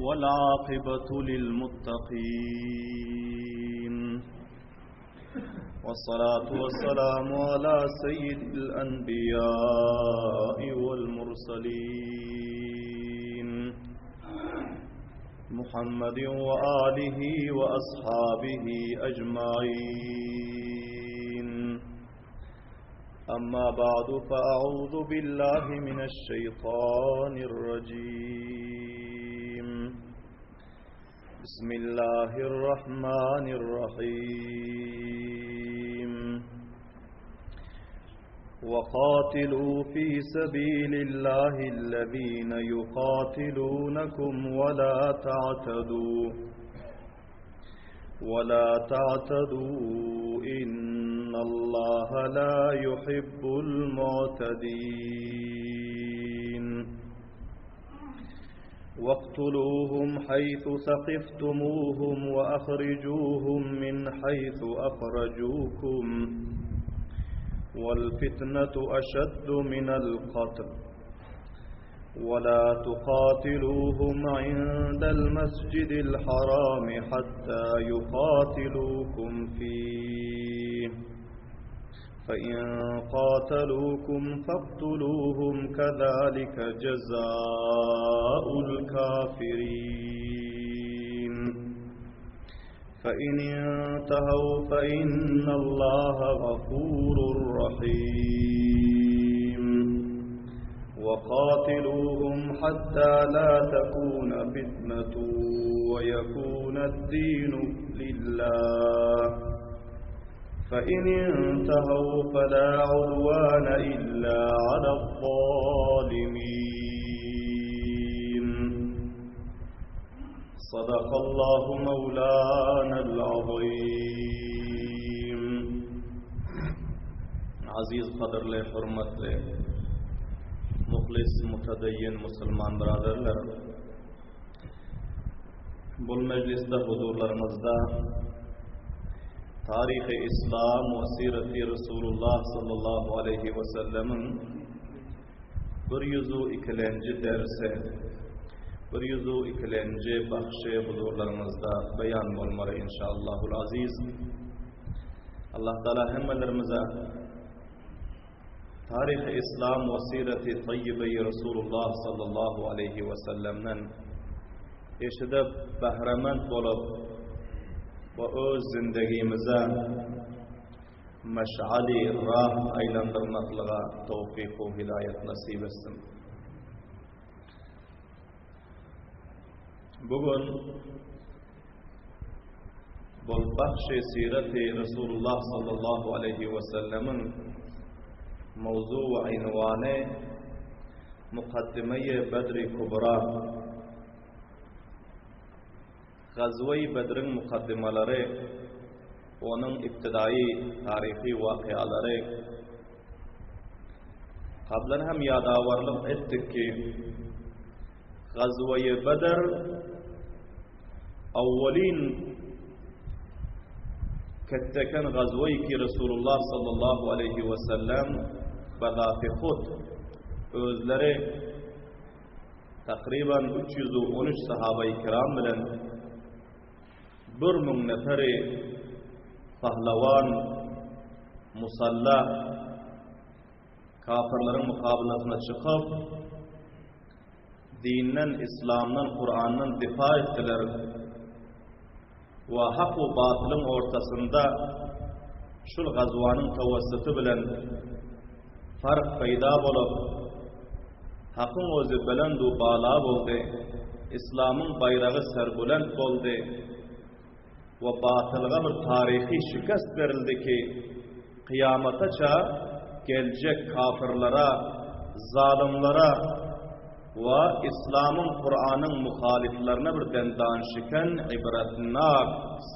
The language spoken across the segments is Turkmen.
والعاقبة للمتقين والصلاة والسلام على سيد الأنبياء والمرسلين محمد وآله وأصحابه أجمعين أما بعد فأعوذ بالله من الشيطان الرجيم بسم الله الرحمن الرحيم وقاتلوا في سبيل الله الذين يقاتلونكم ولا تعتدوا ولا تعتدوا إن الله لا يحب المعتدين واقتلوهم حيث ثقفتموهم وأخرجوهم من حيث أخرجوكم والفتنة أشد من القتل ولا تقاتلوهم عند المسجد الحرام حتى يقاتلوكم فيه فإن قاتلوكم فاقتلوهم كذلك جزاء الكافرين فإن انتهوا فإن الله غفور رحيم وقاتلوهم حتى لا تكون فتنة ويكون الدين لله فإن انتهوا فلا عدوان إلا على الظالمين صدق الله مولانا العظيم Aziz gadyrly, hormatly, muhlis, mutadayyin musulman biraderler. Bul mejlisde huzurlaryňyzda Taryhy Islam we Sireti Resulullah sallallahu aleýhi we sellemiň bir ýüzu ikilenji dersi, bir ýüzu ikilenji bahşy huzurlaryňyzda beýan bolmaly inşaallahul aziz. Allah Taala hemmelerimize Taryhy Islam we Sireti Taýýibeýi Resulullah sallallahu aleýhi we sellemden eşidip bährement bolup we öz zindegimize meş'ali rah aýlandyrmaklyga towfyk we hidaýat nasyp etsin. Bu gün bol bahşy sireti Resulullah sallallahu aleýhi we sellemiň mowzu we ynwany Mukaddimeýi Bedri Kubra Gazweýi Bedriň mukaddimalary onuň ibtidaýy taryhy wakyalary Kablan hem ýadawarlyk etdik ki, Gazweýi Bedr awwalin ketdeken gazweýi ki Resulullah sallallahu aleýhi we sellem bezaty hud özleri takryban 313 sahabaýy kiram bilen 1000 neferi pahlawan musalla Kapyrlaryň mukabylasyna çykyp, dinden, yslamdan, Kurandan difa etdiler we hak we batylyň ortasynda şul gazwanyň tawassuty bilen fark peýda bolup, hakyň özi belend u bala boldy, yslamyň baýragy serbulent boldy. We batylga bir taryhy şikest berildi ki, kyýamataça geljek kafyrlara, zalymlara we Islamyň, Kuranyň muhalyflaryna bir dendanşiken, ibratnak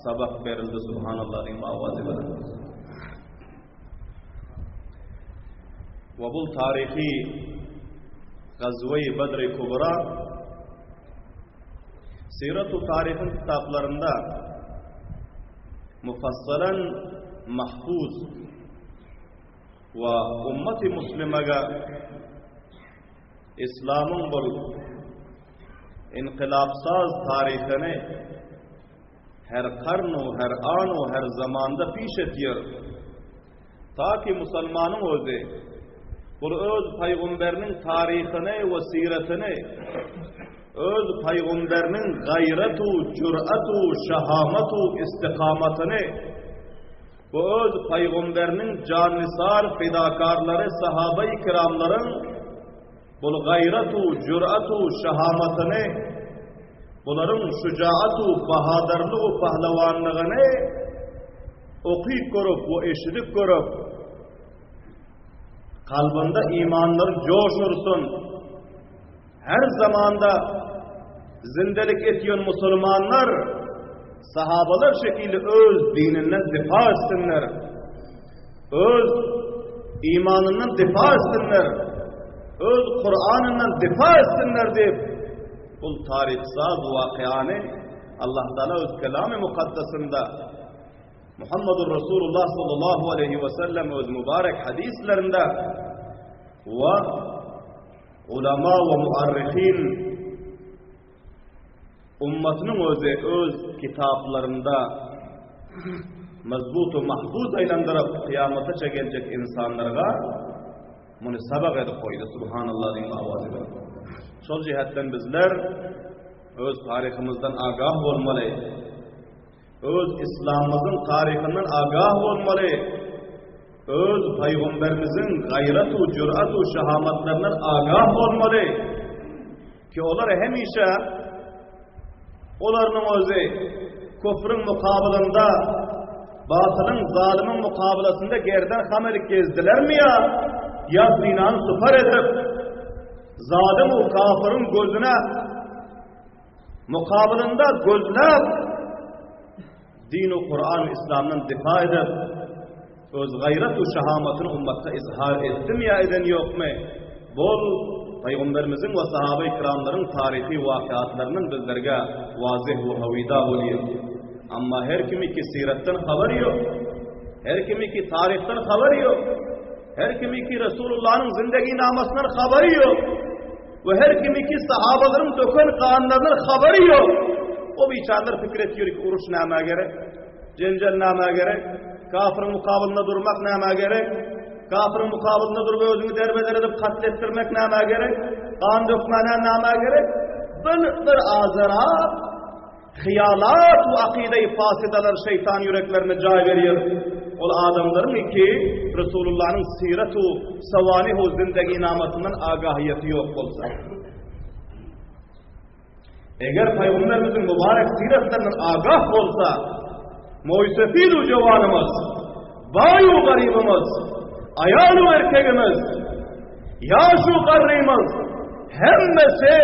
sabak berildi Subhanallah diýip awazy bilen. We bul taryhy Gazwe-i Bedri Kubra Sirat-u taryhyň kitaplarynda mufassalan mahfuz we ummaty muslimaga Islamyň bul. Ynkylapsaz taryhyny her karn-u her an-u her zamanda piş etýär. Ta ki musulmanyň özi bul öz paýgumberiniň taryhyny we syratyny, öz paýgumberiniň gaýrat-u, jürat-u, şahamat-u, istikamatyny we öz paýgumberiniň jannisar fidakarlary sahabai kiramlaryň Bul gaýrat-u, jürat-u, şahamatyny, bularyň şujaat-u, bahadarlyg-u, pahlawanlygyny okyp görüp we eşidip görüp, kalbynda imanlary joş ursun. Her zamanda zindelik etýän musulmanlar sahabalar şekilli öz dininden difa etsinler. Öz imanyndan difa etsinler, öz Kur'anyndan difa etsinler diýip, bul taryhsaz wakyany Allah Taala öz Kelamy Mukaddesinde Muhammedur Rasulullah sallallahu aleyhi we sellem öz mübarek hadislerinde we ulama we muarrihin Ummatynyň özi öz kitaplarynda mazbut we mahfuz aýlandyryp, kyýamataça geljek ynsanlarga muny sabak edip goýdy. Subhanallah diýip awaz edip. Şol jihetden bizler öz taryhymyzdan agah bolmaly. Öz yslamymyzyň taryhyndan agah bolmaly. Öz pygamberimiziň gaýrat-u, jürat-u, şahamatlaryndan agah bolmaly. Ki olar hemişe olarynyň özi küfrüň mukabylynda, batylyň, zalymyň mukabylasynda gerden ham edip gezdilermi ýa, ýa synany sypar edip, zalym u kafyryň gözüne mukabylynda gözläp, din-u Kur'an Islamdan difa edip, Öz gaýrat-u şahamatyny ummatda izhar etdimi ýa eden ýokmy? Bol, Pygamberimiziň we sahaby kiramlaryň taryhy wakyatlaryndan bizlerge wazyh we howida bolýar. Amma her kimi ki syratdan habary ýok, her kimi ki taryhdan habary ýok, her kimi ki Resulullanyň zindeginamasynyň habary ýok we her kimi ki sahabalaryň döken ganlarynyň habary ýok. O biçareler pikir etýär ki uruş nämä gerek? Jenjel nämä gerek? Kafyryň mukabylynda durmak nämä gerek? Kafyryň mukabylynda durup özüňi derbeder edip katl etdirmek nämä gerek? Gan dökmäne nämä gerek? Bir bir azarap, hyýalat we akyda-i fasidalar şeýtan ýüreklerine jaý berýär. Ol adamlaryň iki Resulullanyň syratu sawanihu zindeginamasynyň agahiýeti ýok bolsa. Eger Pygamberimiziň mübarek syratlaryndan agah bolsa, moýsefid-u jowanymyz, baý-u garybymyz, aýal-u erkegimiz, ýaş-u garrymyz, hemmesi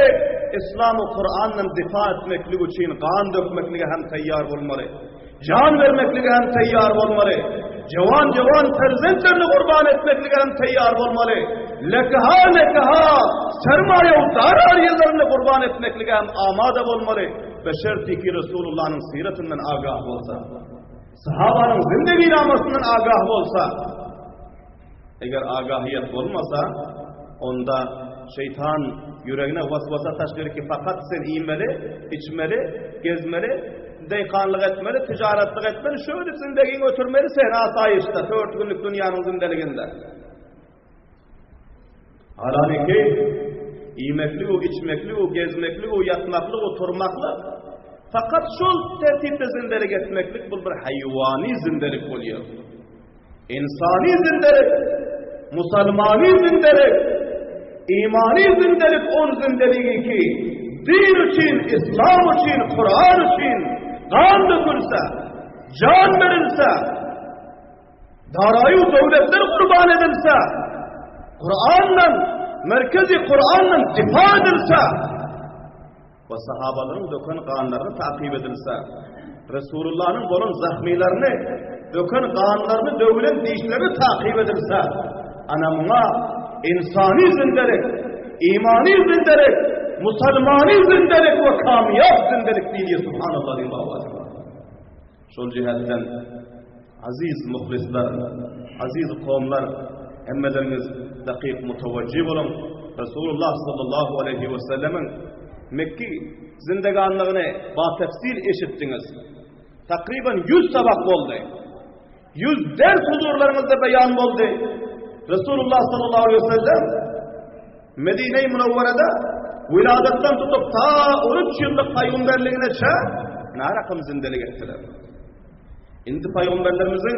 Islam-u Kurandan difa etmeklik üçin gan dökmeklige hem taýýar bolmaly. Jan bermeklige hem taýýar bolmaly. Jowan-jowan perzentlerini gurban etmeklige hem taýýar bolmaly. Lekaha-lekaha sermaýa we darar ýyllaryny gurban etmeklige hem amada bolmaly. Beşerti ki Resulullanyň syratyndan agah bolsa. Sahabanyň zindeginamasynyň agah bolsa. Eger agahiýet bolmasa, onda şeýtan ýüregine waswasa taşlar ki, fakat sen iýmeli, içmeli, gezmeli, deýkanlyk etmeli, tijaratlyk etmeli, şöyle zindegiňi ötürmeli sen asaýyşda, tört günlük dünýäniň zindeliginde. Halaniki, iýmeklik, içmeklik, gezmeklik, ýatmaklyk, turmaklyk, fakat şol tertipde zindelik etmeklik bu bir haýwany zindelik bolýar. Ynsany zindelik, musalmany zindelik, imany zindelik ol zindeligi ki, din üçin, islam üçin, Kuran üçin gan dökülse, jan berilse, daraýy döwletler gurban edilse, Kurandan, merkezi Kurandan difa edilse, we sahabalaryň döken ganlaryny takyp edilse, Resulullanyň bolan zahmylaryny, döken ganlaryny, döwülen dişlerini takyp edilse, ana muňa ynsany zindelik, imany zindelik, musalmany zindelik we kamyýap zindelik diýilýär, subhanallah diýip awaz. Şol jihetden aziz muhlisler, aziz kowumlar, hemmeleriňiz dakyk mutawajjih boluň. Resulullah sallallahu aleýhi we sellemiň. Mekki zindeganlygyny batefsil eşitdiňiz. Takryban 100 sabak boldy. 100 ders huzurlaryňyzda beýan boldy. Resulullah sallallahu aleyhi ve sellem Medine-i Münevvere'de wiladatdan tutup ta 13 ýyllyk paýgamberligine çä ne rakam zindelik etdiler. Indi paýgamberlerimiziň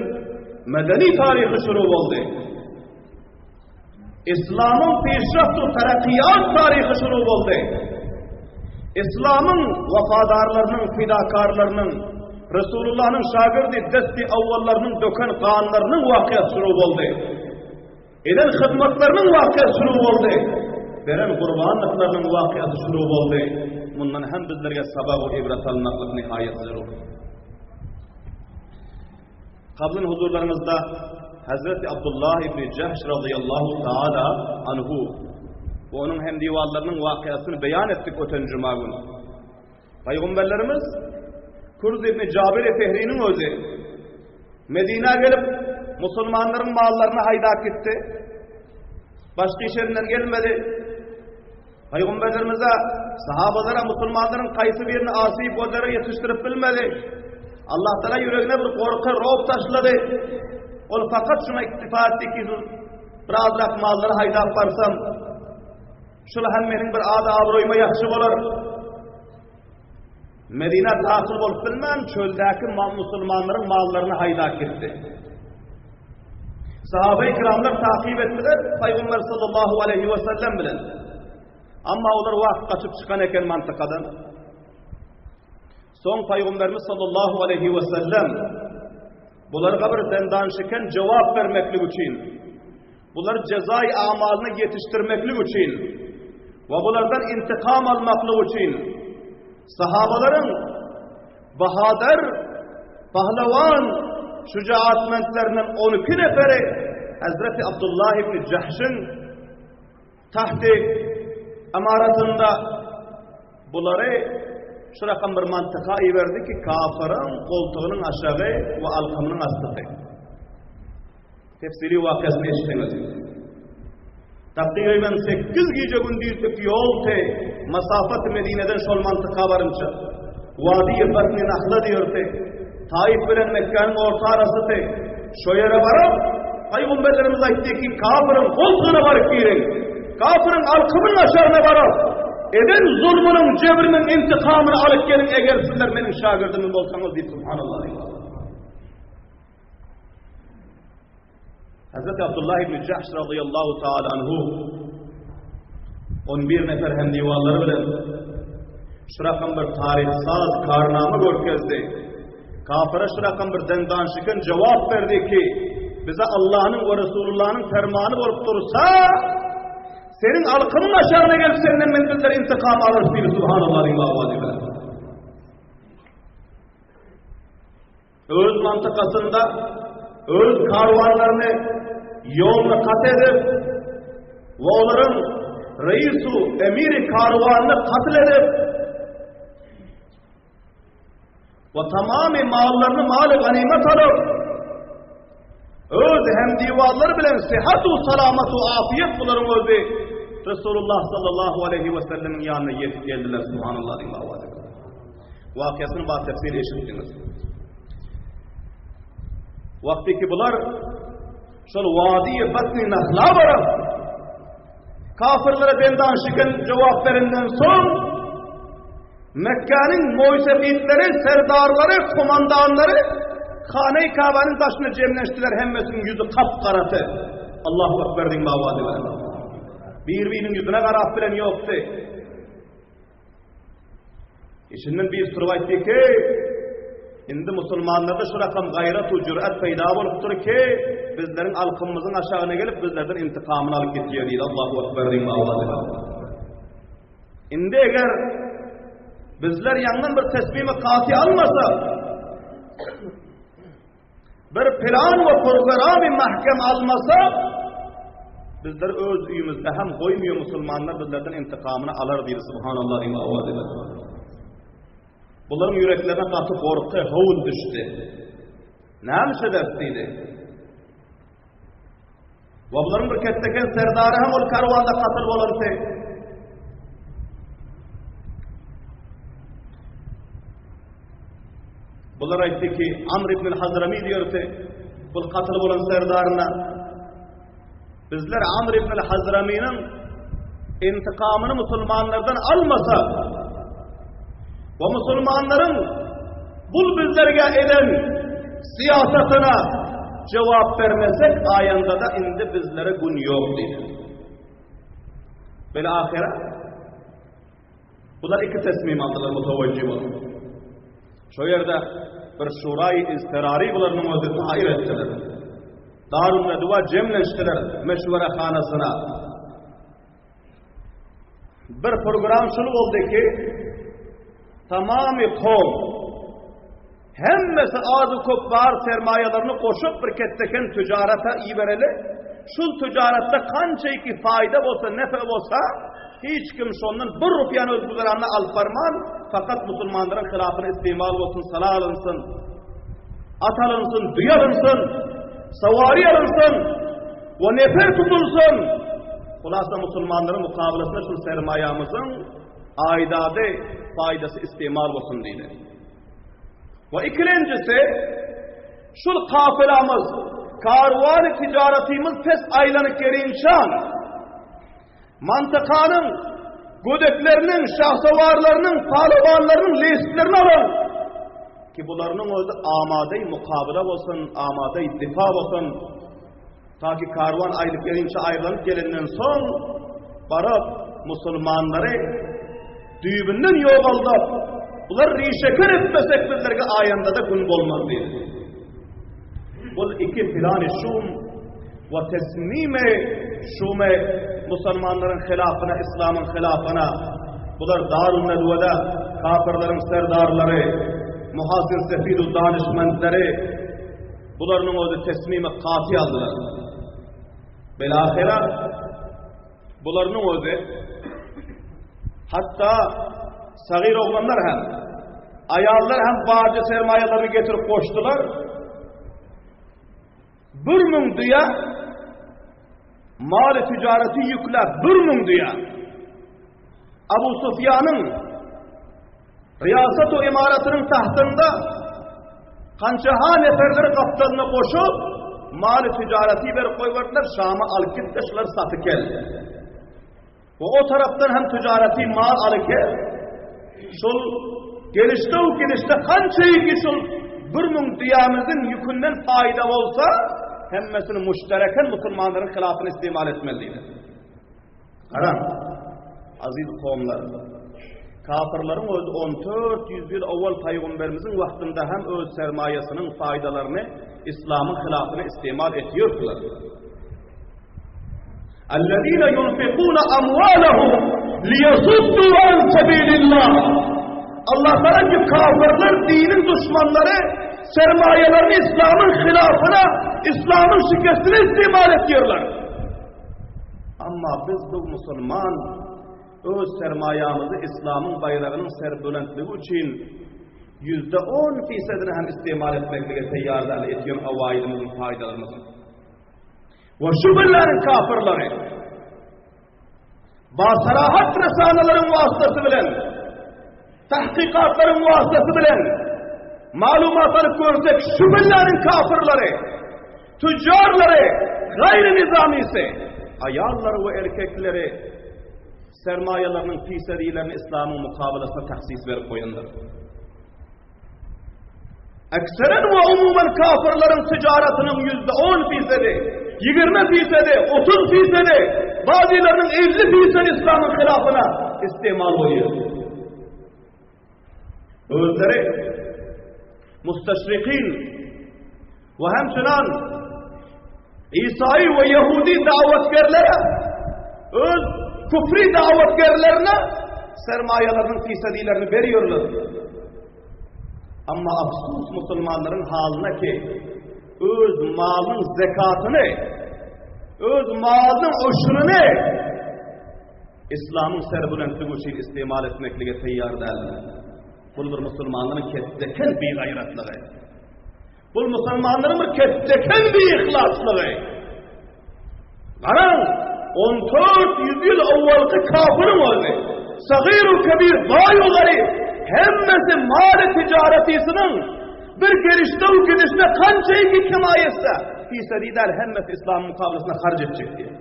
medeni taryhy şuru boldy. Islamyň peşraft we terakkiyat taryhy şuru boldy. Islamyň wepadarlarynyň, fidakarlarynyň, Resulullahnyň şagirdi desti awwallarynyň döken ganlarynyň wakyasy şuru boldy. Eden hyzmatlarynyň wakyasy şuru boldy. Beren gurbanlyklarynyň wakyasy şuru boldy. Mundan hem bizlerge sabak we ibret almaklyk nihaýat zerur. Kablyň huzurlaryňyzda Hazreti Abdullah ibn Jahş razyýallahu taala anhu we onuň hemdiwarlarynyň wakyasyny beýan etdik öten juma güni. Pygamberlerimiz Kurz ibn Jabir Fehriniň özi Medinä gelip musulmanlaryň mallaryny haýdap gitdi. Başga iş elinden gelmedi. Pygamberlerimize, sahabalara, musulmanlaryň haýsy birini asy bozara ýetişdirip bilmedi. Allah Taala ýüregine bir gorky, rob taşlady. Ol fakat şuna iktifa etdi ki, birazrak mallary haýdap barsam, şul hem meniň bir ady abroýyma ýagşy bolar. Medine dahyl bolup bilmän, çöldäki musulmanlaryň mallaryny haýdap gitdi. Sahabe-i kiramlar takyp etdiler Pygamber sallallahu aleyhi ve sellem bilen. Amma olar wagt gaçyp çykan eken mantykadan. Soň Pygamberimiz sallallahu aleyhi ve sellem bularga bir dendan şiken jogap bermeklik üçin, bular jezai amalyny ýetişdirmeklik üçin we bulardan intikam almaklyk üçin sahabalaryň Bahadyr, pahlawan şujaatmentlerinden 12 neferi Hazreti Abdullah ibn Jahşyň tahty emaratynda bulary şu rakam bir mantyka iberdi ki, kafyryň goltugynyň aşagy we alkymynyň astysy. Tefsiri wakasyny eşitdiňiz. Takryban 8 gije gündizlik ýol te masafat Medineden şol mantyka barynça. Wadi Batni Nahla diýerdi. Taif bilen Mekgäniň orta arasy te. Şo ýere baryp, Pygamberlerimiz aýtdy ki, kafiriň goltugyna baryp giriň. Kafiriň alkymynyň aşagyna baryp, eden zulmunyň, jebriniň intikamyny alyp geliň, eger sizler meniň şagirdimim bolsaňyz diýip, subhanallah. Hazreti Abdullah ibn Jahş radıyallahu taala anhu 11 nefer hem diwarlary bilen şu rakam bir taryhsaz karnama görkezdi. Kafire şu rakam bir dendan şiken cevap berdi ki bize Allah'ın ve Resulullah'ın fermanı bolup dursa senin alkımın aşağına gelip senden men bizler intikam alırız diýip subhanallah diýip awaz bilen. Öz mantykasynda öz karwanlaryny ýoluna kat edip we olaryň reisu emiri karwanyny katl edip we tamamy mallaryny maly ganimet alyp öz hem diwarlary bilen sihat u salamat u afiyet bularyň özi Resulullah sallallahu aleyhi ve sellemiň ýanyna ýetip geldiler subhanallah diýip awaz edip. Wakyasyny ba tefsir eşitdiňiz. Wagty ki bular şol wadi Batni Nahla baryp kafirlere dendan şiken jogap berenden soň Mekgäniň moýsefitleri, serdarlary, komandanlary Hane-i Kabanyň daşyna jemleşdiler, hemmesiniň ýüzi kap-garasy. Allahu Ekber diýip awaz ederler. Bir-biriniň ýüzüne garap bilen ýokdy. Içinden bir turup aýtdy ki, indi musulmanlarda şu rakam gaýrat we jürat peýda bolupdyr ki, bizleriň alkymyzyň aşagyna gelip bizlerden intikamyny alyp gitýär diýdi. Allahu ekber diýip awaz edip. Indi eger bizler ýaňdan bir tesbimi katy almasak, Bir plan we programy mahkem almasa, bizler öz öýümizde hem goýmaýar musulmanlar bizlerden intikamyny alar diýdi subhanallah diýip awaz edip. Bularyň ýüreklerine gaty gorky, howul düşdi. Näme iş ederis diýdi. We bularyň bir ketteken serdary hem ol karwanda katyl bolandy. Bular aýtdy ki, Amr ibn Hazrami diýerdi, bul katyl bolan serdaryna. Bizler Amr ibn Hazraminiň intikamyny musulmanlardan almasak we musulmanlaryň bul bizlerge eden syýasatyna jogap bermesek aýanda-da indi bizlere gün ýok diýdi. Bel ahyra Bular iki tesmim aldylar mutawajjih bolup. Şo ýerde bir şuraý izterari bularynyň özi dair etdiler. Darun Nedwa jemlenişdiler meşwere hanasyna. Bir program şul boldy ki, tamamy kowm Hemmesi az-u köp bar sermaýalaryny goşup bir ketdeken tüjarata ibereli, şul tüjaratda kançaiki faýda bolsa, nefe bolsa, hiç kim şondan bir rupyýany öz güzeranyna alyp barman, fakat musulmanlaryň hylafyna istimal bolsun, sala alynsyn, at alynsyn, düýe alynsyn, sawary alynsyn we nefer tutulsyn. Hulasa musulmanlaryň mukabylasyna şul sermaýamyzyň aýdady, faýdasy istimal bolsun diýdi. We ikilenjisi, şul kafilamyz, karwany tijaratymyz pes aýlanyp gelinçän, mantykanyň gödekleriniň, şahsowarlarynyň, palawanlarynyň listlerini alyň ki bularynyň özi amadeý mukabyla bolsun, amadeý difa bolsun. Ta ki karwan aýlyp gelinçä aýrylanyp gelenden soň, baryp musulmanlary düýbünden ýogaldyp, bular rişeker etmesek bizlerge aýandada gün bolmaz diýdi. Bul iki plany şum we tesmimi şumy musulmanlaryň hylafyna, islamyň hylafyna, bular Darun Nedwede kafirleriň serdarlary, Muhasin Sefidu danyşmentleri, Bularynyň özi tesmimi katy aldylar. Belahyra bularynyň özi hatda sagyr oglanlar hem aýallar hem barja sermaýalaryny getirip goşdular. 1000 düýe maly ticareti ýükläp 1000 düýe Abu Sufýanyň Riýasat-u ymaratynyň tahtynda kança-ha neferleri gapdalyna goşup, maly tijareti berip goýberdiler, Şama alyp git-de şulary satyp gel. We o tarapdan hem tijareti mal alyp gel. Şol gelişde-u gidişde kança ýük şol 1000 düýämiziň ýükünden paýda bolsa, hemmesini muştereken musulmanlaryň hylafyna istimal etmeli diýdi. Garaň, aziz kowumlar, kafirleriň özi 1400 ýyl owal paýgamberimiziň wagtynda hem öz sermaýasynyň faýdalaryny islamyň hylafyna istimal etýärdiler. Allazina yunfiquna amwalahum liyasuddu an sabilillah. Allah Taala ki kafirler dinin düşmanları sermayelerini İslam'ın hilafına, İslam'ın şikestine istimal ediyorlar. Amma biz bu musulman öz sermaýamyzy islamyň baýragynyň serbülentligi üçin 10% fisedini hem istimal etmeklige teýýar däl etýän awaýdymyzyň paýdalarymyzyň. We şu günleriň kafirleri basarahat risalalaryň wasıtasy bilen Tahkykatlaryň wasıtasy bilen maglumat alyp görsek şu günleriň kafirleri, tüccarlary, gaýry nizamisi, aýallary we erkekleri sermaýalarynyň piserilerini islamyň mukabalasyna tahsis berip goýandyr. Ekseren we umuman kafirleriň tijaratynyň 10% fisedi, 20 fisedi, 30 fisedi, bazylarynyň 50 fisedi islamyň hylafyna istimal bolýar. Özleri mustaşrikin we hemçinan İsai we Yahudi davetkerlere öz küfri davetkerlerine sermaýalarynyň fisedilerini berýärler. Amma afsus musulmanlaryň halyna ki, öz malynyň zekatyny, öz malynyň uşuryny İslamyň serbülentligi üçin istimal etmeklige teýýar däldir. Bul bir musulmanlaryň ketdeken bigaýratlygy. Bul musulmanlaryň bir ketdeken biihlaslygy. Garaň, 1400 ýyl owalky kafiriň özi, sagyr-u kebir, baý-u garyp, hemmesi maly tijaretisiniň. Bir gelişde u gidişde kança iki kemaý etse, fisedi däl hemmesi islamyň mukabylasynda harç etjek diýýär.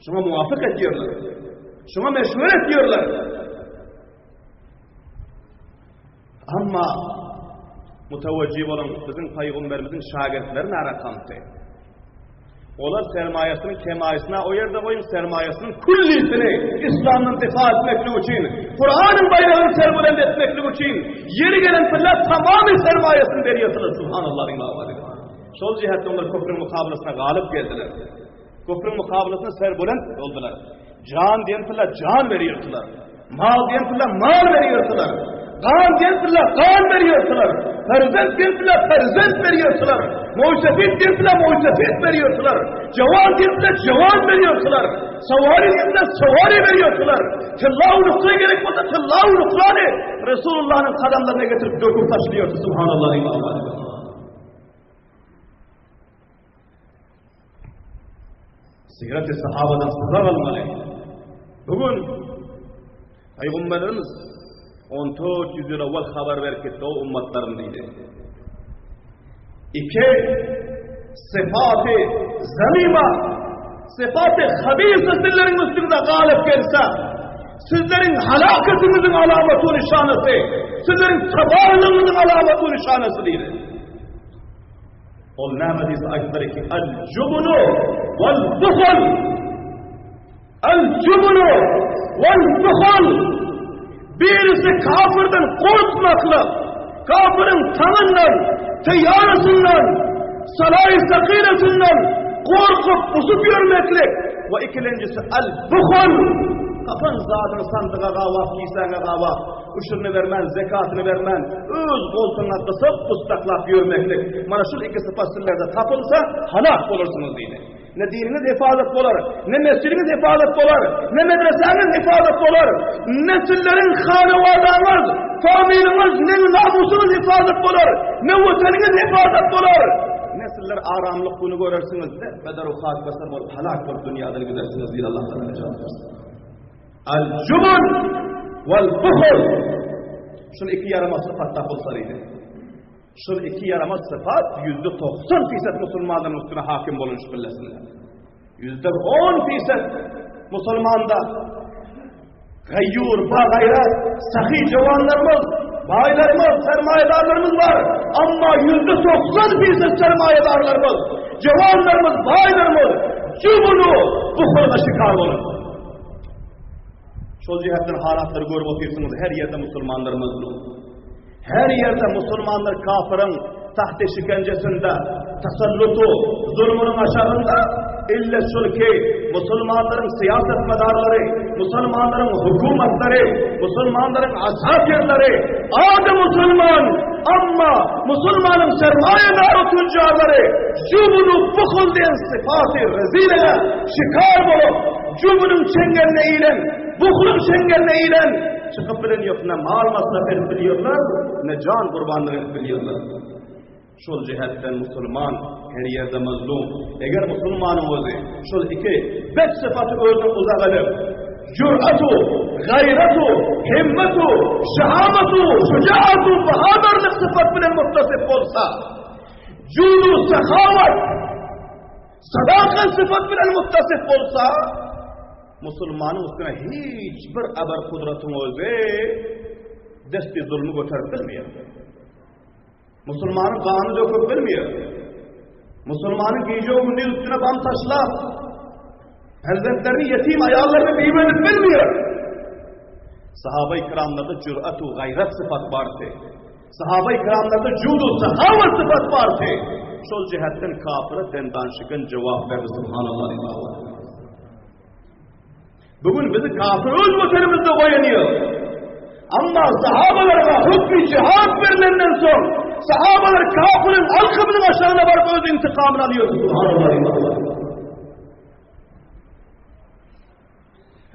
Şuňa muwafyk edýärler. Şuňa meşweret edýärler. Amma mutawajjih boluň, biziň paýgamberimiziň şagirtleri nara kamty. Olar sermaýasynyň kemaýysyna o ýerde goýuň, sermaýasynyň küllisini islamdan difa etmeklik üçin, Kuranyň baýragyny serbuland etmeklik üçin ýeri gelen pille tamamy sermaýasyny berýärdiler, subhanallah diýip. Şol jihetde olar köprüň mukabylasyna galyp geldiler. Köprüň mukabylasyna serbuland boldular. Jan diýen pille jan berýärdiler. Mal diýen pille mal berýärdiler. Gan diýen pille gan berýärdiler. Perzent diýen pille perzent berýärdiler. Muýsefit diýen pille muýsefit berýärdiler. Jawan diýen pille jawan berýärdiler. Sawary diýen pille sawary berýärdiler. Tylla nukra gerek bolsa tylla nukrany Resulullah'yň kadamlaryna getirip döküp taşlaýardy. Subhanallah. Sirat-i sahabadan sapak almaly. Bu gün Peygamberimiz 1400 ýyl owal habar berip gitdi o ummatlarym diýdi. Iki syfaty zamima, syfaty habisa sizleriň üstüňize galyp gelse, sizleriň halakatyňyzyň alamaty nişanasy, sizleriň tabarlygyňyzyň alamaty nişanasy diýdi. Ol näme diýse aýtdylar ki, Al-jubnu wal-buhl. Al-jubnu wal-buhl. Birisi kafirden korkmaklyk, kafirin taňyndan, teýarasyndan, salaý sakiresinden korkup busup ýörmeklik we ikilenjisi al-buhl. Tapan zadyny sandyga gabap, kisäňe gabap, Üşürini bermän, zekatyny bermän, öz goltugyňa gysyp, gussaklap ýörmeklik. Mana şul iki sypat sizlerde tapylsa, halak bolarsyňyz diýdi. Ne diniňiz hefazat bolar, ne mesjidiňiz hefazat bolar, ne medresäňiz hefazat bolar, ne sizleriň hanawadaňyz, familiňiz, ne namusyňyz hefazat bolar, ne watanyňyz hefazat bolar. Ne sizler aramlyk güni görersiňiz, ne bedar hak basar bolup halak bolup dünýadan gidersiňiz diýdi Allah Taala nejat bersin. Al-jubun wal-buhl. Şul iki ýaramaz sypat tapylsa diýdi. Şul iki ýaramaz sypat 90% fisat musulmanlaryň üstüne hakim bolan şu billesinler. 10% fisat musulmanda gaýur, bagaýrat, sahy jawanlarymyz, baýlarymyz, sermaýedarlarymyz bar. Amma 90% fisat sermaýedarlarymyz, jawanlarymyz, baýlarymyz jubunu buhulga şikar bolan. Şol jihetden halatlary görüp otyrsyňyz, her ýerde musulmanlar mazlum. Her ýerde musulmanlar kafyryň tahty şikenjesinde, tasallutu, zulmunyň aşagynda, ille şol ki, musulmanlaryň syýasatmadarlary, musulmanlaryň hukumatlary, musulmanlaryň asakirleri, ady musulman, amma musulmanyň sermaýedary tüjjarlary jubunu buhul diýen sypaty rezilege şikar bolup, Jübüniň çeňňeline ilen, buhluň çeňňeline ilen, çykyp bilen ýok, ne mal masraf edip bilýärler, ne jan gurbanlyk edip bilýärler. Şol jihetden musulman her ýerde mazlum. Eger musulmanyň özi şol iki bet sypaty özünden uzak edip, jür'atu, gaýratu, himmetu, şahamatu, şujaatu, bahadyrlyk sypat bilen muttasif bolsa, judu, sahawat, Sadakat sypat bilen muttasif bolsa, musulmanyň üstüne hiç bir abar kudratyň özi desti zulmy göterip bilmeýär. Musulmanyň ganyny döküp bilmeýär. Musulmanyň gije gündiz üstüne bam taşlap, perzentlerini ýetim aýallaryny bibe edip bilmeýär. Sahaba-i kiramlarda jürat we gaýrat sypat bardy. Sahaba-i kiramlarda judu sahawat sypat bardy. Şol jihetden kafyra dendan şiken jogap berdi subhanallah. Bugün bizi kafir öz vatanımızda goýanýar. Amma sahabalara hukmy jihad berilenden soň sahabalar kafirin alkymynyň aşagyna baryp öz intikamyny alýar. Subhanallah.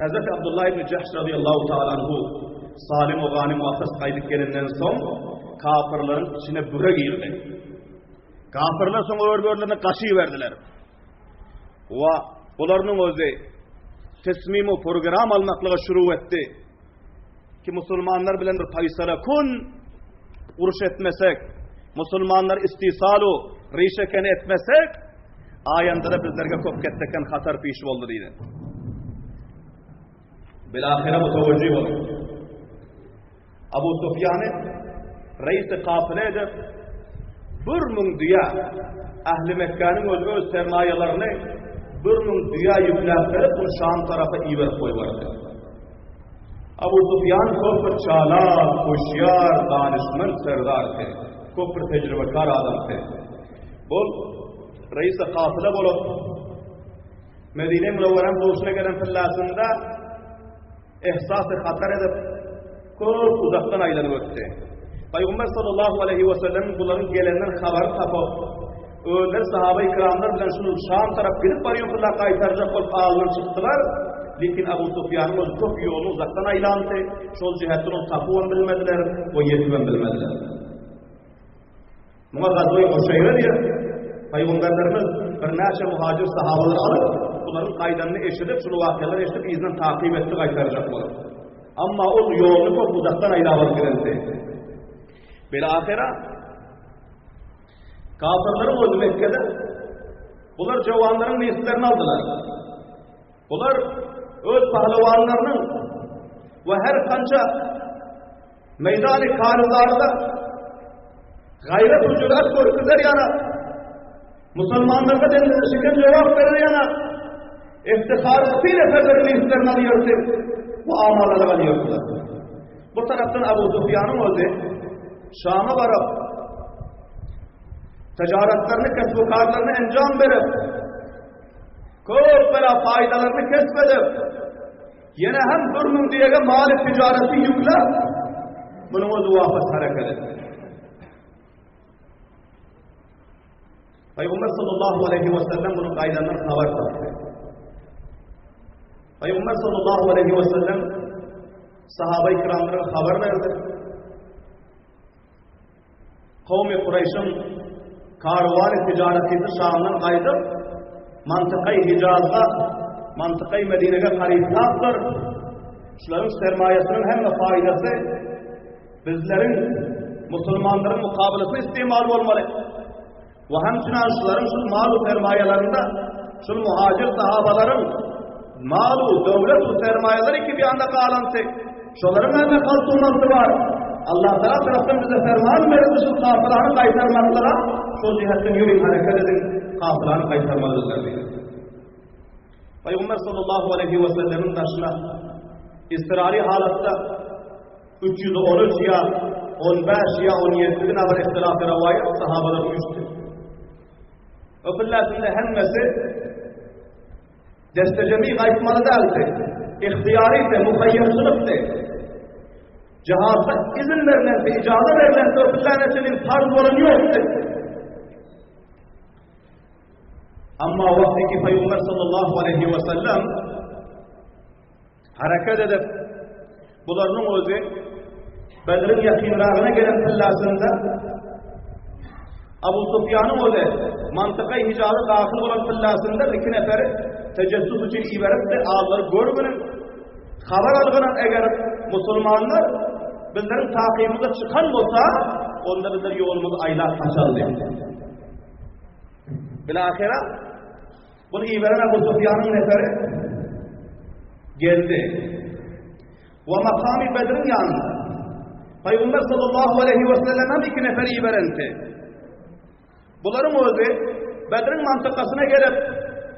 Hazreti Abdullah ibn Jahş radıyallahu ta'ala anhu salim we ganym wapas gaýdyp gelenden soň kafirleriň içine büre girdi. Kafirler soň ör-börlerine gaçy berdiler. Wa bularyň özi tesmim we program almaklyga şuru etdi. Ki musulmanlar bilen bir paýsala kun uruş etmesek, Musulmanlary istisal-u rişeken etmesek, aýandada bizlerge köp ketdeken hatar piş boldy diýdi. Bilahyra mutawajjih boluň. Abu Sufýany reisi kafile edip, 1000 düýä, ähli Mekgäniň öz öz sermaýalaryny 1000 düýä ýükläp berip, ony Şam tarapa iberip goýberdi. Abu Sufýan köp bir çalak, hoşýar, danyşment serdardy. Köp bir tejribekar adamdy. Bol reisi kafile bolup, Medine Münewweräň duşuna gelen pillasynda ehsasy hatar edip, köp uzakdan aýlanyp ötdi. Pygamber sallallahu aleýhi we sellem bularyň gelenden habary tapyp, özleri sahaba-i kiramlar bilen şul Şam tarap gidip barýan pilla gaýtarjak bolup alyndan çykdylar. Lekin Abu Sufýanyň özi köp ýoluny uzakdan aýlandy. Şol jähetden ony tapybam bilmediler we ýetibem bilmediler. Muňa Gazwe-i Uşeýre diýer. Pygamberlerimiz birnäçe muhajir sahabalary alyp, bularyň gaýdanyny eşidip, şul wakyalary eşidip yzyndan takyp etdi gaýtarjak bolup. Amma ol ýoluny köp uzakdan aýlap alyp gidendi. Bil-ahyra kafirleriň özi Mekgede bular jowanlaryň nesillerini aldylar. Bular öz pahlewanlarynyň we her kança meýdany karyzarda gaýrat we jürat görkezer ýana musulmanlara denilişiken jogap berer ýana iftihar etdiler neferleriň nesillerini alýardy we amallara alýardylar. Bu tarapdan Abu Sufýanyň özi Şama baryp ticaretlerini, kesbu-karlaryny enjam berip Köp bela faýdalaryny kesp edip, ýene hem 1000 düýege maly ticareti ýükläp, munuň özi wapas hereket etdi. Peygamber sallallahu aleyhi ve sellem bunun gaýdandan habar tapdy. Peygamber sallallahu aleyhi ve sellem sahaba-i kiramlara habar berdi. Kowmy Kureýşiň karwany tijaretisi Şamdan gaýdyp, mantykaý Hijazga, mantykaý Medinege garypdapdyr. Şularyň sermaýasynyň hemme faýdasy bizleriň musulmanlaryň mukabylasyna istimal bolmaly. We hemçinan şularyň şul mal-u sermaýalarynda şul muhajir sahabalaryň mal-u döwlet-u sermaýalary ki bir ýanda galanty, şolaryň hemme kaltumalty bar. Allah Taala tarapdan bize ferman berildi şul kafyrany gaýtarmaklyga, şol jihetden ýörüň hereket ediň, kafyrany gaýtarmalydyrlar diýdi. Pygamber sallallahu aleyhi we sellemiň daşyna istirari halatda 313 ýa 15 ýa 17 bina bir ihtilaf rowaýat sahabalar üýşdi. Öpülläsinde hemmesi destejemi gaýtmaly däldi. Ihtiýarydy, muhaýýerçilikdi. Jihadda izin berlende, ijaza berlende öpülläne farz bolan ýokdy. Amma wagty ki Peygamber sallallahu aleyhi ve sellem hareket edip bularyň özi Bedriň ýakynragyna gelen pillasynda Abu Sufýanyň özi mantyka Hijaza dahyl bolan pillasynda iki neferi tejessüs üçin iberipdi, allary görgünin habar algynan eger musulmanlar bizleriň takybymyza çykan bolsa, onda bizler ýolumyzy aýlap gaçaly diýdi. Bilahira bunu iberen Abu Sufýanyň neferi geldi. We makamy Bedriň ýanynda. Peygamber sallallahu aleyhi ve sellem hem iki neferi iberenti. Bularyň özi Bedriň mantykasyna gelip,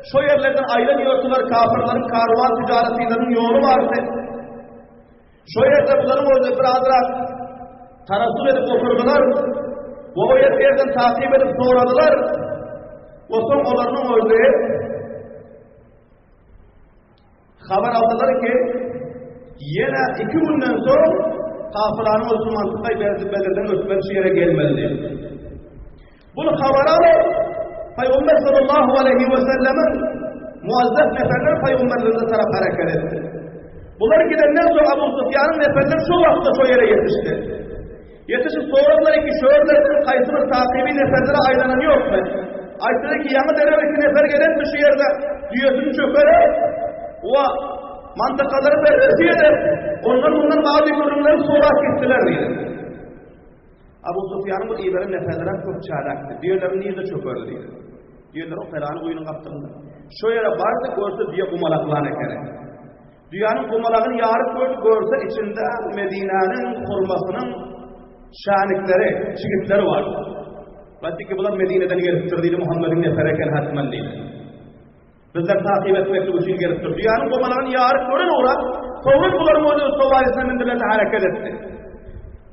şo ýerlerden aýlan ýörtüler kafirleriň karwan ticaretleriniň ýoly bardy. Şo ýerde bularyň özi bir azrak tarassut edip oturdylar we o ýerden takyp edip soradylar. We soň olaryň özi habar aldylar ki, ýene iki günden soň kafiranyň özi mantykaý berdi Bedirden ötmeli şu ýere gelmeli diýip. Bunu habar alyp, Peygamber sallallahu aleyhi ve sellemin muazzaf neferler peygamberlerine tarap hareket etti. Bular gidenden soň Abu Sufýanyň neferleri şo wagtda şo ýere ýetişdi. Ýetişip soradylar ki, şu ýerlerden haýsy bir takyby neferlere aýlanan ýokmy? Aýtdylar ki, ýaňy derew iki nefer gelendi şu ýerde düýesini çökere we mantakalary berresi edip, ondan mundan bady gürrüňleri sorap gitdiler diýdi. Abu Sufýanyň bir iberen neferlerem köp çälakdy. Düýelerini nirde çökerdi diýdi. Düýeler o pelany guýynyň gapdalynda. Şo ýere bardy, görse düýe gumalaklan ekeni. Düýäniň gumalagyny ýaryp gördi, görse içinde Medinäniň hurmasynyň şänikleri, çigitleri bar. Aýtdy ki, bular Medineden gelipdir diýdi, Muhammediň neferi eken hatman diýdi. Bizler takyp etmeklik üçin gelipdir. Düýäniň gomalagyny ýaryp gören ugra, sowrun bularyň özüni sowaýysyna mündüler-de hereket etdi.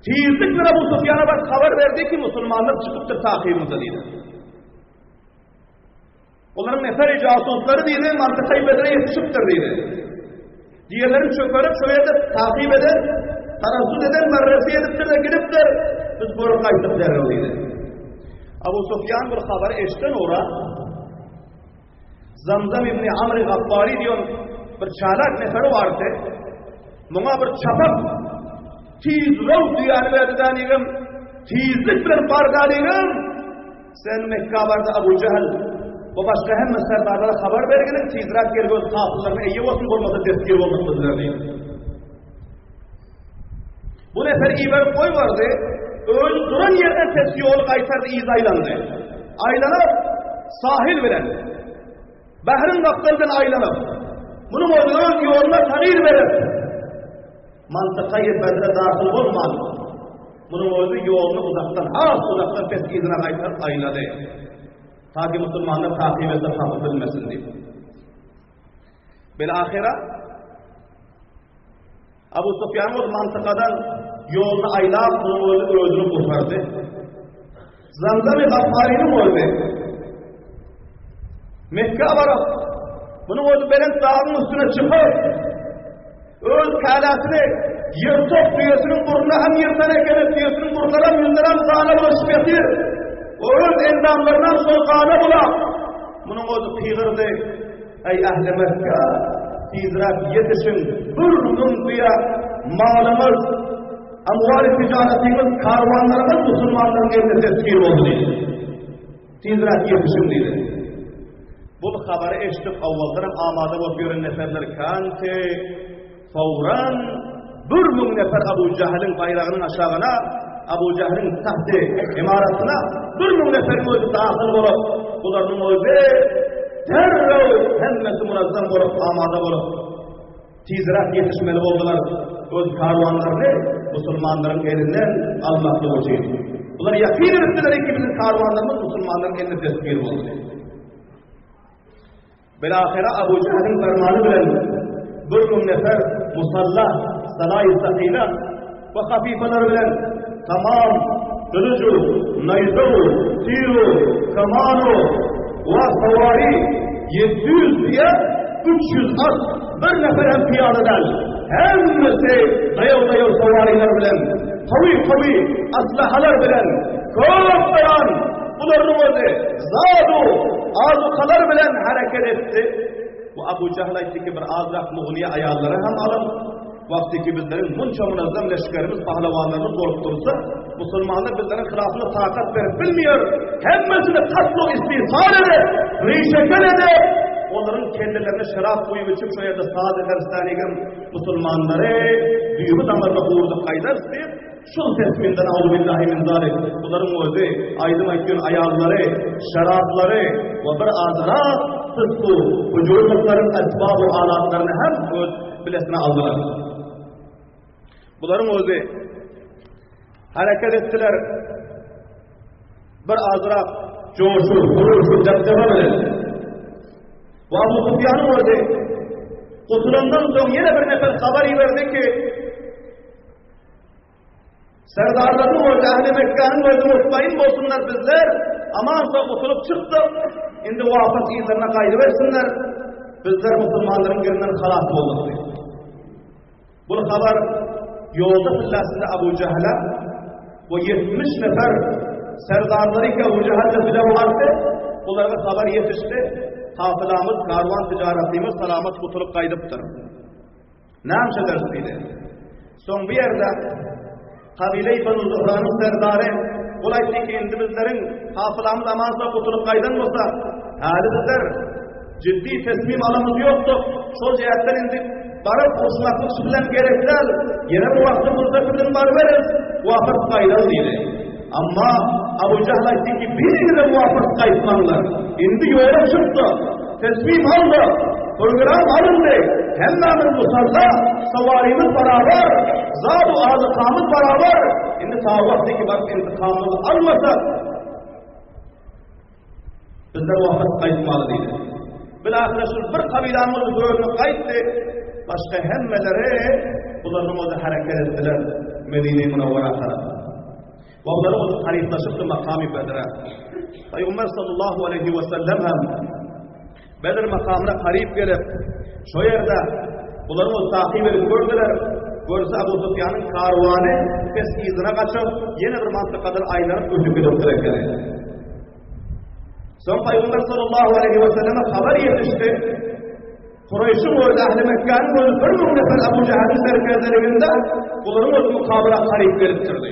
Tizlik bilen Abu Sufýana baryp habar berdi ki, musulmanlar çykypdyr takybymyza diýdi. Olaryň neferi jasuslary diýdi, Mantykaý Bedre ýetişipdir diýdi. Diýelerini çökerip şo ýerde takyp eden, tarassut eden, barresi edipdir-de gidipdir. Biz görüp gaýtdyk derrew diýdi. Abu Sufýan bir habary eşiden ugra, Zamzam ibn Amr Gaffari diýen bir çalak neferi bardy. Muňa bir çapak tiz rew düýäni berdi danigim, tizlik bilen bar danigim. Sen Mekka barda Abu Jahl we başga hemme serdarlara habar berginiň tizräk gelip öz kafirlerine eýe bolsun bolmasa destgir bolduk bizler diýdi. Bu nefer iberip goýberdi, özi duran ýerden pes ýoly gaýtardy, yza aýlandy. Aýlanyp, sahil bilen, bahryň gapdaldan aýlanyp, munuň özi öz ýoluna tagyr berip, mantykaýy Bedre dahyl bolman, munuň özi ýoluny uzakdan, has uzakdan pes yzyna gaýtaryp aýlady. Ta ki musulmanlar takyp etse tapyp bilmesin diýip. Bil ahyra Abu Sufýan ol mantykadan ýoluny aýlap, munuň özi özüni gurtardy. Zamzam-y Gaffarynyň özi Mekge baryp, munuň özi belent dagyň üstüne çykyp, öz käläsini ýyrtyp, düýesiniň burnuna hem ýyrtan ekeni, düýesiniň burunlaram, ýüzlerem gana bulaşyp ýatyr. O öz endamlarynam şol gana bulap, munuň özi pygyrdy. Eý ähli Mekge, tizräk ýetişiň, 1000 düýe malymyz, amwal-y tijaretimiz, karwanlarymyz musulmanlaryň eline tesgir boldy diýdi. Tizräk ýetişiň diýdi. Bu habary eşidip, awaldanam amada bolup ýören neferler känti, Fawran 1000 nefer Abu Jahylyň baýragynyň aşagyna, Abu Jahylyň tahty ymaratyna 1000 neferiň özi dahyl bolup, bularyň özi derrew hemmesi munazzam bolup, amada bolup, tizräk ýetişmeli boldular öz karwanlaryny musulmanlaryň elinden almaklyk üçin. Bular ýakyn edipdiler ki, biziň karwanlarymyz musulmanlaryň eline destgir boldy. Bilahyra Abu Jahlyň fermany bilen 1000 nefer musalla, salaý sakyla we hafyfalar bilen tamam gylyju, naýzaw, tiru, kamanu we sawary 700 düýe, 300 at, bir nefer hem pyýada däl. Hemmesi daýaw-daýaw sawarylar bilen, kawy-kawy aslahalar bilen köp daýan Bularyň özi zadu azukalar bilen hereket etdi. Bu Abu Jahl aýtdy ki, bir azrak mugniýa aýallary hem alyp, wagty ki bizleriň munça munazzam leşgerimiz, pahlawanlarymyz bolup dursa, musulmanlar bizleriň hylafyna takat berip bilmeýär, hemmesini katl-u istisal edip, rişekel edip, olaryň kellelerine şerap guýup içip, şo ýerde saz ederis dänigem, musulmanlary düýbi damarda gurdup gaýdarys diýip, Şol tesbinden auzubillahi min zalik, bularyň özi, aýdym aýtýan aýallary, şeraplary we bir azrak fysku, fujurlyklaryň esbabu alatlaryny hem öz bilesine aldylar. Bularyň özi hereket etdiler. Bir azrak joşu, huruşu, depdeme bilen. We Abu Sufýanyň özi gutulandan soň ýene bir nefer habar iberdi ki, Serdarlarynyň özi, ähli Mekgäniň özi mutmain bolsunlar bizler aman sag gutulyp çykdyk, indi wapas yzlaryna gaýdybersinler, bizler musulmanlaryň elinden halas bolduk diýip. Bu habar ýolda pillasynda Abu Jahla we 70 nefer serdarlary ki Abu Jahl bile bardy, bulara habar ýetişdi. Kafylamyz, karwan tijaretimiz salamat gutulyp gaýdypdyr. Näme ederis diýdi. Soň bu ýerde kabile-i Banu Zuhranyň serdary ol aýtdy ki, indi bizleriň hafylamyz aman-sag gutulyp gaýdan bolsa, häli bizler ciddi tesmim alamyz ýokdur. Şol jähtden indi baryp uruşmaklyk şu bilen gerek däl. Ýene bir wagtda pursat bilen baryberis, wafat gaýdal diýdi. Amma Abu Jahl aýtdy ki, biriňizem wapas gaýtmaňlar. Indi ýola çykdyk, tesmim aldyk, program alyndy, hemmämiz musalla, sawarymyz barabar, zad-u azykamyz barabar. Indi ta wagty ki baryp intikamymyzy almasak, Bizler wapas gaýtmaly diýdi. Bilahyra şul bir kabylanyň özi bölünip gaýtdy. Başga hemmeleri bularyň özi hereket etdiler Medine-i Munawwara tarap. We bularyň özi taryplaşypdy makamy Bedre. Pygamber sallallahu aleýhi we sellem hem Bedr makamyna garyp gelip, şo ýerde bularyň özi takyp edip gördüler. Görse Abu Sufýanyň karwany pes yzyna gaçyp, ýene bir mantykadan aýlanyp ötüp gidipdir ekeni. Soň Pygamber sallallahu aleýhi we selleme habar ýetişdi. Kureýşiň özi, ähli Mekgäniň özi 1000 nefer Abu Jahaliň serkerdeliginde bularyň özi mukabala garyp gelipdirdi.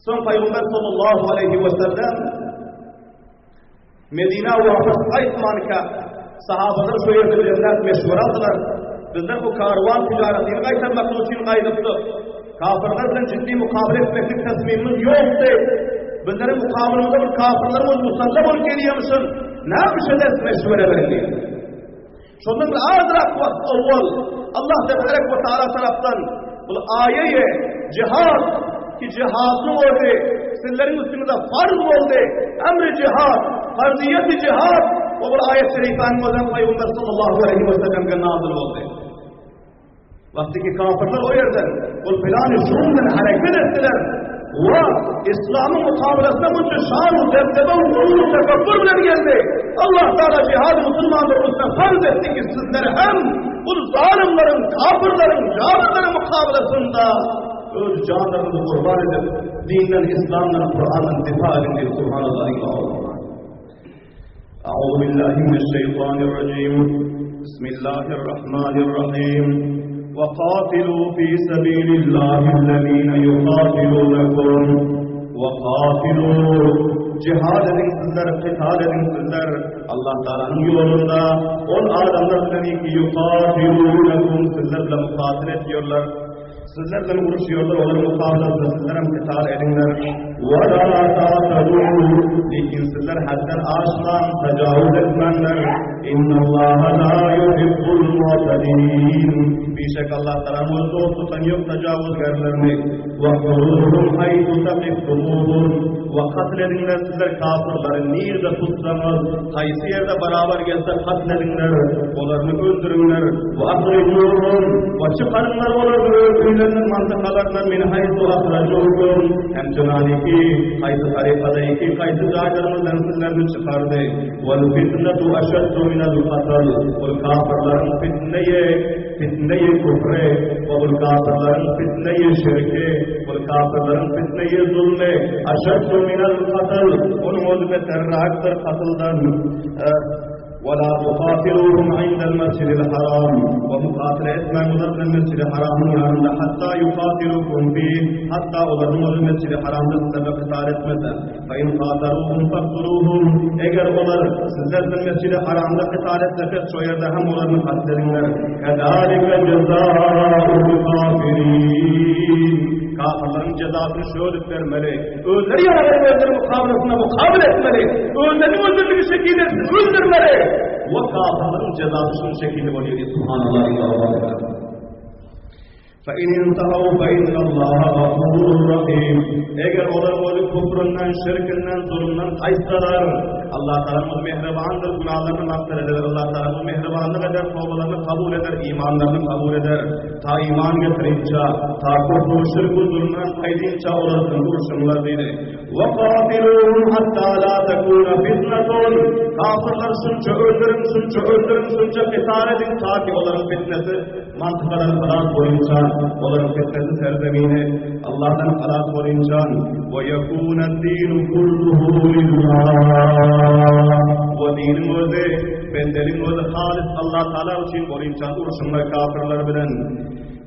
Soň Pygamber sallallahu aleýhi we sellem Medina wapas gaýtmanka sahabalar şu ýerde jemläp meşwere aldylar. Bizler bu karwan tijaretini gaýtarmaklyk üçin gaýdypdyk. Kafirler bilen ciddi mukabele etmeklik tasmimimiz ýokdy. Bizleriň mukabelemizde bir kafirler bolup musalla bolup gelýärmişin. Näme iş ederis meşwere beriň diýdi. Şondan bir azrak wagt owwal Allah tebarek we taala tarapdan bu aýaýy jihad ki jihadyň özi sizleriň üstüňize farz boldy. Emri jihad, farziýeti jihad we bu aýat şerifäniň özem Pygamber sallallahu aleýhi we sellemge nazil boldy. Wagty ki kafirler o ýerden ol pylany şumdan hereket etdiler. We İslamyň mukabalasyna munça şan we debdebe we gurur tekabbur bilen geldi. Allah Taala jihady musulmanlaryň üstüne farz etdi ki sizler hem bu zalymlaryň, kafirleriň, jabirleriň mukabalasynda öz janlaryňyzy gurban edip, dinden, İslamdan, Kur'andan difa edin diýip Subhanallah. أعوذ بالله من الشيطان الرجيم بسم الله الرحمن الرحيم وقاتلوا في سبيل الله الذين يقاتلونكم وقاتلوا Jihad ediň sizler, qital ediň sizler. Allah Taalanyň ýolunda ol adamlar bilen ki yuqatilunakum sizler bilen mukatil ediyorlar. Sizler bilen uruşýarlar, olaryň mukabelasynda sizler hem qital ediňler. Wa la ta'tadu, lekin sizler haddan aşmaň, tejawüz etmäňler. Innallaha la yuhibbul mu'tadin. Bişek Allah Taala öz dost tutan ýok tejawüzgärlerini. Wa huruhum haythu taqiftumuhum. Wa katl ediňler sizler kafirleri nirde tutsaňyz, haýsy ýerde barabar gelse katl ediňler, olaryny öldüriňler. Wa ahrijuhum, we çykaryňlar olary öz öýlerinden, mantykalaryndan, min haýsu ahrajukum, hem çynanyki, haýsy tarykadaýky, haýsy jaýlaryňyzdan sizlerini çykardy. Wal fitnetu aşaddu minel katl, ol kafirleriň fitneýi, fitneýi küfri, we ol kafirleriň fitneýi şirki, ol kafirleriň fitneýi zulmy, aşaddu minel katl, onuň özi beterräkdir katldan. ولا تقاتلوهم عند المسجد الحرام ومقاتلة etmäň olar bilen Mesjidi Haramyň ýanynda hatta yuqatilukum fih hatta olaryň özi Mesjidi Haramda sizlerle kytal etmese fe in qatalukum faqtuluhum eger olar sizler bilen Mesjidi Haramda kytal etse şo ýerde hem olaryny katlediňler kedalike jezaul kafirin kafirleriň jezasyny şöyle bermeli Özleri ýaradan özleri mukabelasynda mukabele etmeli. Özleriniň öldürdigi şekilde öldürmeli. We kafirleriň jezasy şunuň şekilde bolýar diýip subhanallah diýip Fa in intahu fa innallaha gafurur rahim. Eger olar öz küfründen, şirkinden, zulumdan gaýtsalar, Allah Taala mähribandyr, günahlarını magfiret eder. Allah Taala mähribanlyk eder, tobalaryny kabul eder, imanlaryny kabul eder. Ta iman getirinçä, ta küfr, şirk we zulumdan gaýdynça olar bilen urşuňlar diýdi. Wa qatiluhum hatta la takuna fitnatun. Kafirleri şunça öldüriň, şunça öldüriň, şunça qital ediň ta ki olaryň fitnesi mantykadan halas bolynça, olaryň fitnesi serzemini Allahdan halas bolynça. Wa yakuna dinu kulluhu lillah. We diniň özi Bendeliň özi halis Allah Taala üçin bolynça urşuňlar kafirler bilen.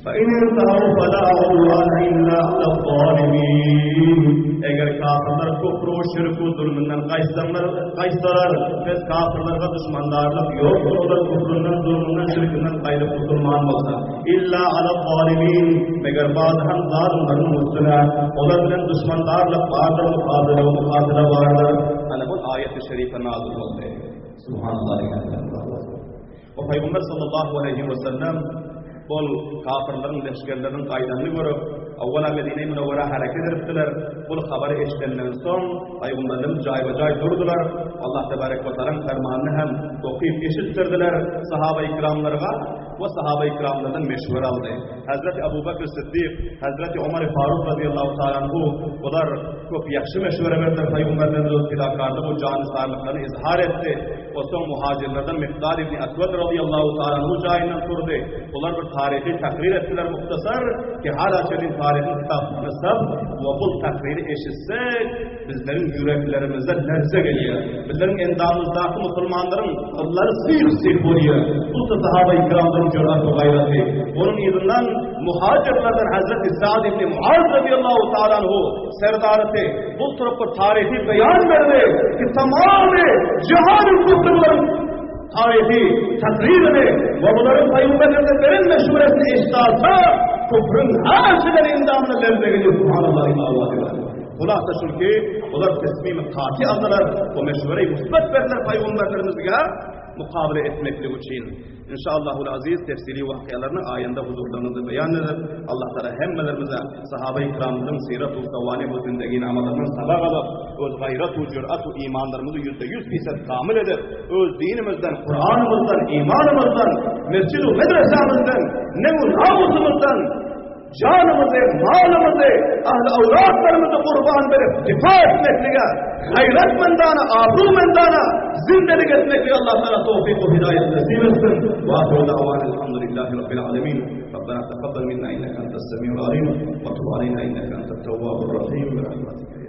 Fe in intahu fe la udwana illa alel zalimin. Eger kafirler. küfru şirku zulmünden gaýtsaňlar, gaýtsalar, pes kafirlerge duşmandarlyk ýokdur, olar küfründen, zulmünden, şirkinden gaýdyp musulman bolsa. Illa ala zalimin, meger bazy hem zalymlaryň üstüne, olar bilen duşmandarlyk bardyr, mukabele we mukatele bardyr. Ana bu aýet-i şerife nazil boldy. Subhanallah diýenler. We Pygamber sallallahu aleýhi we sellem bol kafirleriň leşgerleriniň gaýdanyny görüp, awwala Medine-i Münewwerä hereket edipdiler. Bul habary eşidenden soň, Pygamberlerimiz jaýba-jaý durdular. Allah tebarek we taalaň fermanyny hem okyp eşitdirdiler sahaba-i kiramlarga we sahaba-i kiramlardan meşwere aldy. Hezreti Abu Bekr Siddik, Hezreti Omar Faruk razyýallahu taala anhu bular köp ýagşy meşwere berdiler Pygamberlerimiz öz pidakarlyk we janysarlyklaryny izhar etdi. We soň muhajirlerden Mikdad ibn Aswad razyýallahu taala anhu jaýyndan turdy. Bular bir taryhy takrir etdiler muhtasar ki hala çenli taryhyň kitaplarynda sap we bul takriri eşitsek bizleriň ýüreklerimize lerze gelýär. Bizleriň endamyzdaky musulmanlaryň gyllary syh-syh bolýar. Bu sahaba-i kiramlaryň jürat we gaýraty. Onuň yzyndan muhajirlerden Hazreti Sa'd ibn Muaz razyýallahu taala anhu serdarysy bu turup bir taryhy beýan berdi ki tamamy jahany küfrleriň taryhy takririni we bularyň pygamberlerden beren meşweresini eşitse küfrüň her endamyna lerze gelýär subhanallah awazy bar. Hulasa şul ki, olar teslimi katy aldylar we meşwere musbet berdiler pygamberlerimizge mukabele etmeklik üçin. Inşallahul aziz tefsili wakyalaryny aýynda huzurlaryňyzda beýan eder. Allah Taala hemmelerimize sahaba-i kiramymyzyň syrat u sawani bu zindegi namalaryndan sabak alyp, öz gaýrat u jürat u imanlarymyzy 100% fisad kamil edip, öz dinimizden, Kur'anymyzdan, imanymyzdan, mesjid u medresamyzdan, ne u namusymyzdan Janymyzy, malymyzy, ahli-awlatlarymyzy gurban berip difa etmeklige, gaýratmendana, abrumendana zindelik etmeklige Allah Taala towfyk we hidaýat nesip etsin. Wa ahiru da'wana elhamdülillahi rabbil alamin. Rabbena takabbal minna inneke entes semiul alim we tub aleyna inneke entet tewwabur rahim. Bi rahmetik.